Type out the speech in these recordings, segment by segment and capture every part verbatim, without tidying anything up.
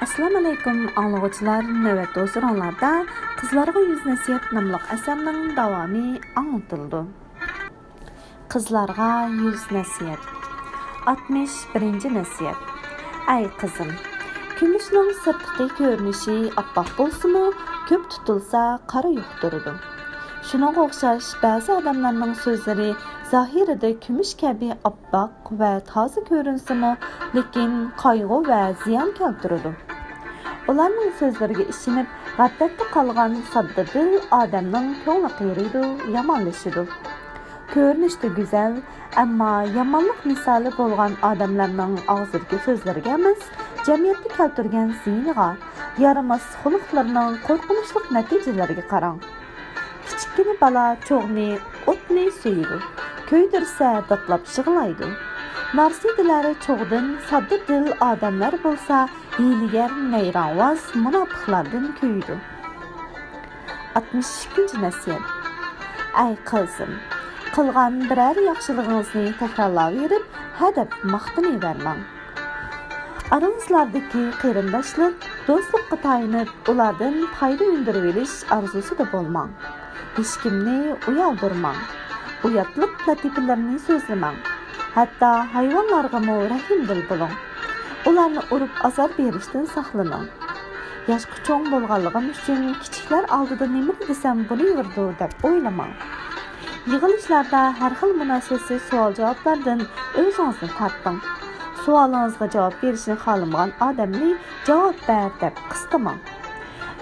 ئەسسالامۇئەلەيكۇم ئاڭلىغۇچىلار، نۆۋەتتە ھۇزۇرۇڭلاردا قىزلارغا يۈز نەسىھەت ناملىق ئەسەرنىڭ داۋامى ئاڭلىتىلىدۇ. قىزلارغا يۈز نەسىھەت. ئاتمىش بىرىنچى نەسىھەت. ئەي قىزىم، كۈمۈشنىڭ سىرتقى كۆرۈنۈشى ئاپئاق بولسىمۇ، كۆپ تۇتۇلسا قارا يۇقتۇرىدۇ. شۇنىڭغا ئوخشاش بەزى ئادەملەرنىڭ سۆزلىرى زاھىرىدا كۈمۈش كەبى ئاپئاق ۋە تازا كۆرۈنسىمۇ، لېكىن قايغۇ ۋە زىيان كەلتۈرىدۇ. ئۇلارنىڭ سۆزلىرىگە ئىشىنىپ، غەپلەتتە قالغان ساددا دىل ئادەمنىڭ كۆڭلى قېرىيدۇ، يامانلىشىدۇ. كۆرۈنۈشتە گۈزەل، ئەمما يامانلىق مىسالى بولغان ئادەملەرنىڭ ئاغزىدىكى سۆزلىرىگە ئەمەس، جەمئىيەتتە كەلتۈرگەن زىيىنىغا، يارىماس خۇلقلىرىنىڭ قورقۇنچلۇق نەتىجىلىرىگە قاراڭ. كىچىككىنە بالا چوغنى، ئوتنى سۆيىدۇ، كۆيدۈرسە داتلاپ يىغلايدۇ. نارسىدىلەر چوغدىن، ساددا دىل ئادەملەر بولسا ھىيلىگەر، نەيرەڭۋاز مۇناپىقلاردىن كۆيىدۇ. ئاتمىش ئىككىنچى نەسىھەت. ئەي قىزىم، قىلغان بىرەر ياخشىلىقىڭىزنى تەكرارلاۋېرىپ، ھە دەپ ماختىنىۋەرمەڭ. ئارىڭىزلاردىكى قېرىنداشلىق، دوستلۇققا تايىنىپ، ئۇلاردىن پايدا ئۈندۈرۈۋېلىش ئارزۇسىدا بولماڭ. ھېچكىمنى ئۇيالدۇرماڭ. ئۇياتلىق لەتىپىلەرنى سۆزلىمەڭ. ھەتتا ھايۋانلارغىمۇ رەھىمدىل بولۇڭ. ئۇلارنى ئۇرۇپ ئازار بېرىشتىن ساقلىنىڭ. ياشقا چوڭ بولغانلىقىم ئۈچۈن كىچىكلەر ئالدىدا نېمىنى دېسەم بولۇۋېرىدۇ دەپ ئويلىماڭ. يىغىلىشلاردا ھەر خىل مۇناسىۋەتسىز سوئال-جاۋابلاردىن ئۆزىڭىزنى تارتىڭ. سوئالىڭىزغا جاۋاب بېرىشنى خالىمىغان ئادەمنى جاۋاب بەر دەپ قىستىماڭ.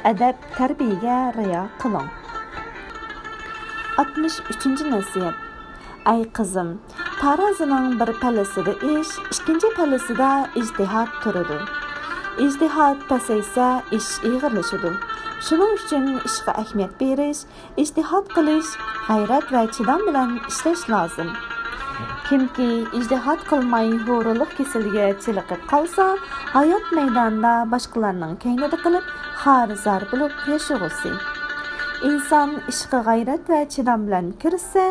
ئەدەپ، تەربىيەگە رىئايە قىلىڭ. ئاتمىش ئۈچىنچى نەسىھەت. ئەي قىزىم، تارازىنىڭ بىر پەللىسىدە ئىش، ئىككىنچى پەللىسىدە ئىجتىھات تۇرىدۇ. ئىجتىھات پەسەيسە، ئىش ئېغىرلىشىدۇ. شۇنىڭ ئۈچۈن ئىشقا ئەھمىيەت بېرىش، ئىجتىھات قىلىش، غەيرەت ۋە چىدام بىلەن ئىشلەش لازىم. كىمكى ئىجتىھات قىلماي ھۇرۇنلۇق كېسىلىگە چېلىقىپ قالسا، ھايات مەيدانىدا باشقىلارنىڭ كەينىدە قېلىپ، خار-زار بولۇپ ياشىغۇسى. ئىنسان ئىشقا غەيرەت ۋە چىدام بىلەن كىرىشسە،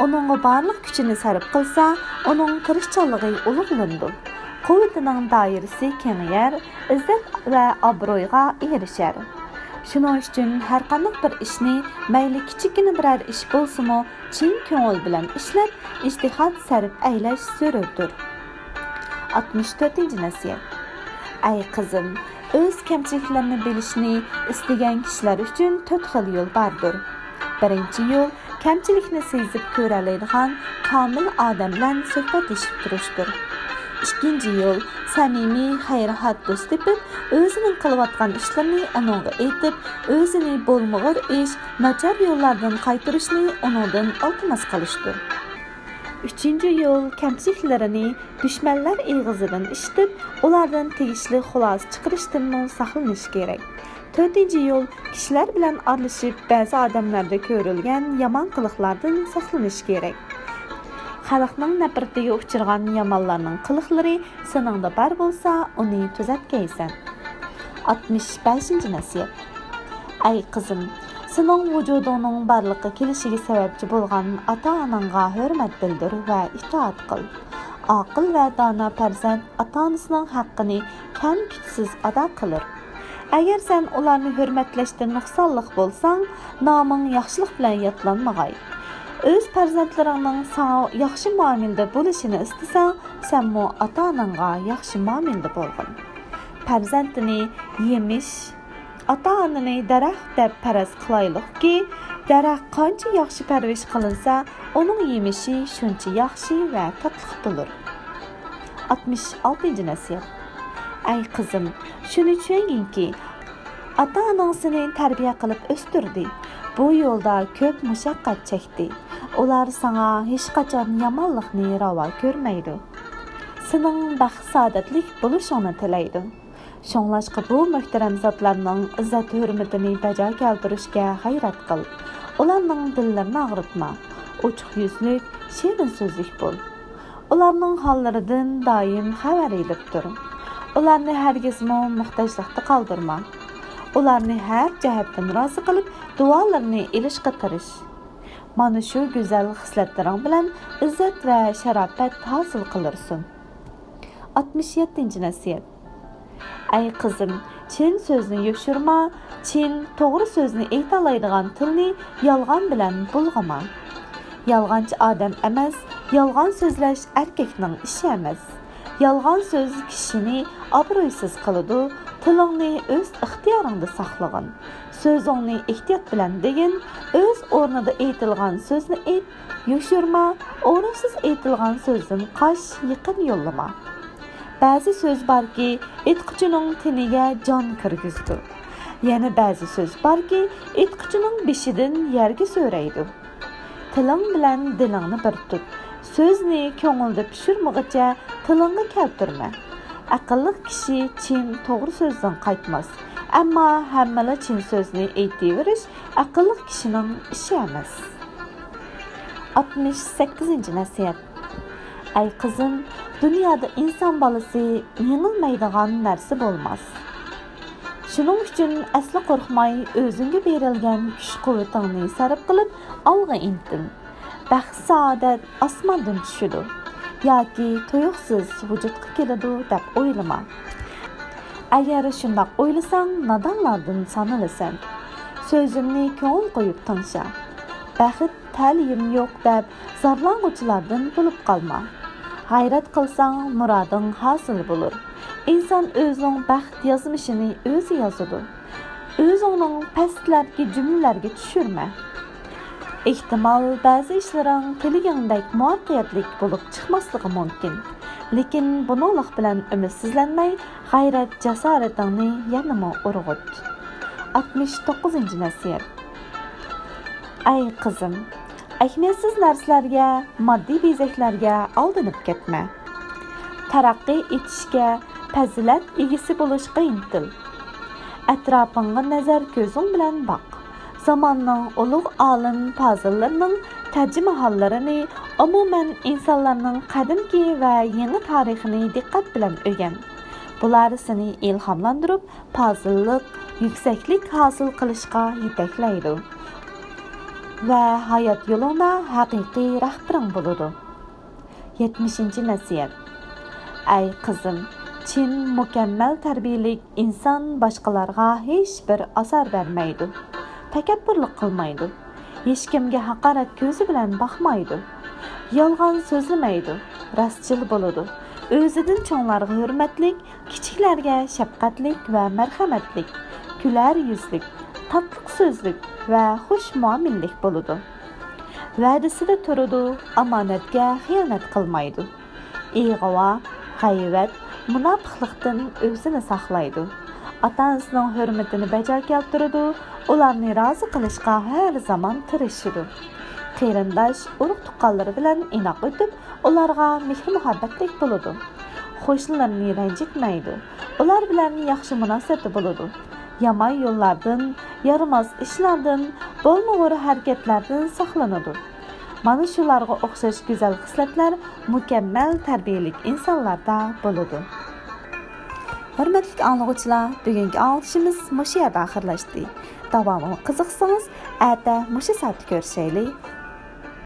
ئۇنىڭغا بارلىق كۈچىنى سەرپ قىلسا، ئۇنىڭ تىرىشچانلىقى ئۇلۇغلىنىدۇ. قۇۋۋىتىنىڭ دائىرىسى كېڭىيەر، ئىززەت ۋە ئابرۇيغا ئېرىشەر. شۇنىڭ ئۈچۈن ھەرقانداق بىر ئىشنى، مەيلى كىچىككىنە بىرەر ئىش بولسىمۇ، چىن كۆڭۈل بىلەن ئىشلەپ، ئىجتىھات سەرپ ئەيلەش زۆرۈردۇر. ئاتمىش تۆتىنچى نەسىھەت. ئەي قىزىم، ئۆز كەمچىلىكلىرىنى بىلىشنى ئىستىگەن كىشىلەر ئۈچۈن تۆت خىل يول باردۇر. بىرىنچى يول، كەمچىلىكنى سېزىپ كۆرەلەيدىغان كامىل ئادەم بىلەن سۆھبەتلىشىپ تۇرۇشتۇر. ئىككىنچى يول، سەمىمىي، خەيرىخاھ دوست تېپىپ، ئۆزىنىڭ قىلىۋاتقان ئىشلىرىنى ئۇنىڭغا ئېيتىپ، ئۆزىنى بولمىغۇر ئىش، ناچار يوللاردىن قايتۇرۇشنى ئۇنىڭدىن ئىلتىماس قىلىشتۇر. ئۈچىنچى يول، كەمچىلىكلىرىنى دۈشمەنلەر ئېغىزىدىن ئىشىتىپ، ئۇلاردىن تېگىشلىك خۇلاسە چىقىرىشتىنمۇ ساقلىنىش كېرەك. تۆتىنچى يول، كىشىلەر بىلەن ئارىلىشىپ، بەزى ئادەملەردە كۆرۈلگەن يامان قىلىقلاردىن ساقلىنىش كېرەك. خەلقنىڭ نەپرىتىگە ئۇچرىغان يامانلارنىڭ قىلىقلىرى سېنىڭدە بار بولسا، ئۇنى تۈزەتكەيسەن. ئاتمىش بەشىنچى نەسىھەت. ئەي قىزىم، سېنىڭ ۋۇجۇدۇڭنىڭ بارلىققا كېلىشىگە سەۋەبچى بولغان ئاتا-ئاناڭغا ھۆرمەت بىلدۈر ۋە ئىتائەت قىل. ئاقىل ۋە دانا پەرزەنت ئاتا-ئانىسىنىڭ ھەققىنى كەم-كۈتسىز ئادا قىلۇر. ئەگەر سەن ئۇلارنى ھۆرمەتلەشتە نۇقسانلىق بولساڭ، نامىڭ ياخشىلىق بىلەن يادلانمىغاي. ئۆز پەرزەنتلىرىڭنىڭ ساڭا ياخشى مۇئامىلىدە بولۇشىنى ئىستىسەڭ، سەنمۇ ئاتا-ئاناڭغا ياخشى مۇئامىلىدە بولغىن. پەرزەنتىنى يېمىش، ئاتا-ئانىنى دەرەخ دەپ پەرەز قىلايلۇقكى، دەرەخ قانچە ياخشى پەرۋىش قىلىنسا، ئۇنىڭ يېمىشى شۇنچە ياخشى ۋە تاتلىق بولۇر. ئاتمىش ئالتىنچى نەسىھەت. ئەي قىزىم، شۇنى چۈشەنگىنكى، ئاتا-ئاناڭ سېنى تەربىيە قىلىپ ئۆستۈردى. بۇ يولدا كۆپ مۇشەققەت چەكتى. ئۇلار ساڭا ھېچقاچان يامانلىقنى راۋا كۆرمەيدۇ. سېنىڭ بەخت-سائادەتلىك بولۇشۇڭنى تىلەيدۇ. شۇڭلاشقا بۇ مۆھتەرەم زاتلارنىڭ ئىززەت-ھۆرمىتىنى بەجا كەلتۈرۈشكە غەيرەت قىل. ئۇلارنىڭ دىللىرىنى ئاغرىتما. ئوچۇق يۈزلۈك، شېرىن سۆزلۈك بول. ئۇلارنىڭ ھاللىرىدىن دائىم خەۋەر ئېلىپ تۇر. ئۇلارنى ھەرگىزمۇ موھتاجلىقتا قالدۇرما. ئۇلارنى ھەر جەھەتتىن رازى قىلىپ، دۇئالىرىنى ئېلىشقا تىرىش. مانا شۇ گۈزەل خىسلەتلىرىڭ بىلەن ئىززەت ۋە شاراپەت ھاسىل قىلۇرسەن. ئاتمىش يەتتىنچى نەسىھەت. ئەي قىزىم، چىن سۆزنى يوشۇرما، چىن، توغرا سۆزنى ئېيتالايدىغان تىلنى يالغان بىلەن بۇلغىما. يالغانچى ئادەم ئەمەس، يالغان سۆزلەش ئەركەكنىڭ ئىشى ئەمەس. يالغان سۆز كىشىنى ئابرۇيسىز قىلىدۇ، تىلىڭنى ئۆز ئىختىيارىڭدا ساقلىغىن. سۆزۈڭنى ئېھتىيات بىلەن دېگىن، ئۆز ئورنىدا ئېيتىلغان سۆزنى ئېيت، يوشۇرما، ئورۇنسىز ئېيتىلغان سۆزدىن قاچ، يېقىن يوللىما. بەزى سۆز باركى، ئېيتقۇچىنىڭ تېنىگە جان كىرگۈزىدۇ. يەنە بەزى سۆز باركى، ئېيتقۇچىنىڭ بېشىدىن يەرگە سۆرەيدۇ. تىلىڭ بىلەن دىلىڭنى بىر تۇت. سۆزنى كۆڭۈلدە پىشۇرمىغىچە تىلىڭغا كەلتۈرمە. ئەقىللىق كىشى چىن، توغرا سۆزدىن قايتماس. ئەمما ھەممىلا چىن سۆزنى ئېيتىۋېرىش ئەقىللىق كىشىنىڭ ئىشى ئەمەس. ئاتمىش سەككىزىنچى نەسىھەت. ئەي قىزىم، دۇنيادا ئىنسان بالىسى يېڭىلمەيدىغان نەرسە بولماس. شۇنىڭ ئۈچۈن ئەسلا قورقماي، ئۆزۈڭگە بېرىلگەن كۈچ-قۇۋۋىتىڭنى سەرپ قىلىپ، ئالغا ئىنتىل. بەخت-سائادەت ئاسماندىن چۈشىدۇ ياكى تۇيۇقسىز ۋۇجۇدقا كېلىدۇ دەپ ئويلىما. ئەگەر شۇنداق ئويلىساڭ، نادانلاردىن سانىلىسەن. سۆزۈمنى كۆڭۈل قويۇپ تىڭشا. بەخت تەلىيىم يوق دەپ زارلانغۇچىلاردىن بولۇپ قالما. غەيرەت قىلساڭ، مۇرادىڭ ھاسىل بولۇر. ئىنسان ئۆزىنىڭ بەخت يازمىشىنى ئۆزى يازىدۇ. ئۆزۈڭنىڭ پەسلەركى جۈملىلەرگە چۈشۈرمە. ئېھتىمال، بەزى ئىشلىرىڭ تىلىگەندەك مۇۋەپپەقىيەتلىك بولۇپ چىقماسلىقى مۇمكىن. لېكىن بۇنىڭلىق بىلەن ئۈمىدسىزلەنمەي، غەيرەت-جاسارىتىڭنى يەنىمۇ ئۇرغۇت. ئاتمىش توققۇزىنچى نەسىھەت. ئەي قىزىم، ئەھمىيەتسىز نەرسىلەرگە، ماددىي بېزەكلەرگە ئالدىنىپ كەتمە. تەرەققىي ئېتىشكە، پەزىلەت ئىگىسى بولۇشقا ئىنتىل. ئەتراپىڭغا نەزەر كۆزۈڭ بىلەن باق. زاماننىڭ ئۇلۇغ ئالىم پازىللىرىنىڭ تەرجىمىھاللىرىنى، ئومۇمەن، ئىنسانلارنىڭ قەدىمكى ۋە يېڭى تارىخىنى دىققەت بىلەن ئۆگەن. بۇلار سېنى ئىلھاملاندۇرۇپ، پازىللىق، يۈكسەكلىك ھاسىل قىلىشقا يېتەكلەيدۇ ۋە ھايات يولۇڭدا ھەقىقىي رەھبىرىڭ بولىدۇ. يەتمىشىنچى نەسىھەت. ئەي قىزىم، چىن، مۇكەممەل تەربىيەلىك ئىنسان باشقىلارغا ھېچبىر ئازار بەرمەيدۇ، تەكەببۇرلۇق قىلمايدۇ، ھېچكىمگە ھاقارەت كۆزى بىلەن باقمايدۇ، يالغان سۆزلىمەيدۇ، راستچىل بولىدۇ، ئۆزىدىن چوڭلارغا ھۆرمەتلىك، كىچىكلەرگە شەپقەتلىك ۋە مەرھەمەتلىك، كۈلەر يۈزلۈك، تاتلىق سۆزلۈك ۋە خۇش مۇئامىلىلىك بولىدۇ. ۋەدىسىدە تۇرىدۇ، ئامانەتكە خىيانەت قىلمايدۇ. ئىغۋا، غەيۋەت، مۇناپىقلىقتىن ئۆزىنى ساقلايدۇ. ئاتا-ئانىسىنىڭ ھۆرمىتىنى بەجا كەلتۈرىدۇ، ئۇلارنى رازى قىلىشقا ھەر زامان تىرىشىدۇ. قېرىنداش، ئۇرۇق-تۇغقانلىرى بىلەن ئىناق ئۆتۈپ، ئۇلارغا مېھىر-مۇھەببەتلىك بولىدۇ. قوشنىلىرىنى رەنجىتمەيدۇ. ئۇلار بىلەن ياخشى مۇناسىۋەتتە بولىدۇ. يامان يوللاردىن، يارىماس ئىشلاردىن، بولمىغۇر ھەرىكەتلەردىن ساقلىنىدۇ. مانا شۇلارغا ئوخشاش گۈزەل خىسلەتلەر مۇكەممەل تەربىيەلىك ئىنسانلاردا بولىدۇ. ھۆرمەتلىك ئاڭلىغۇچىلار، بۈگۈنكى ئاڭلىتىشىمىز مۇشۇ يەردە ئاخىرلاشتى. داۋامىغا قىزىقسىڭىز، ئەتە مۇشۇ سائەتتە كۆرۈشەيلى.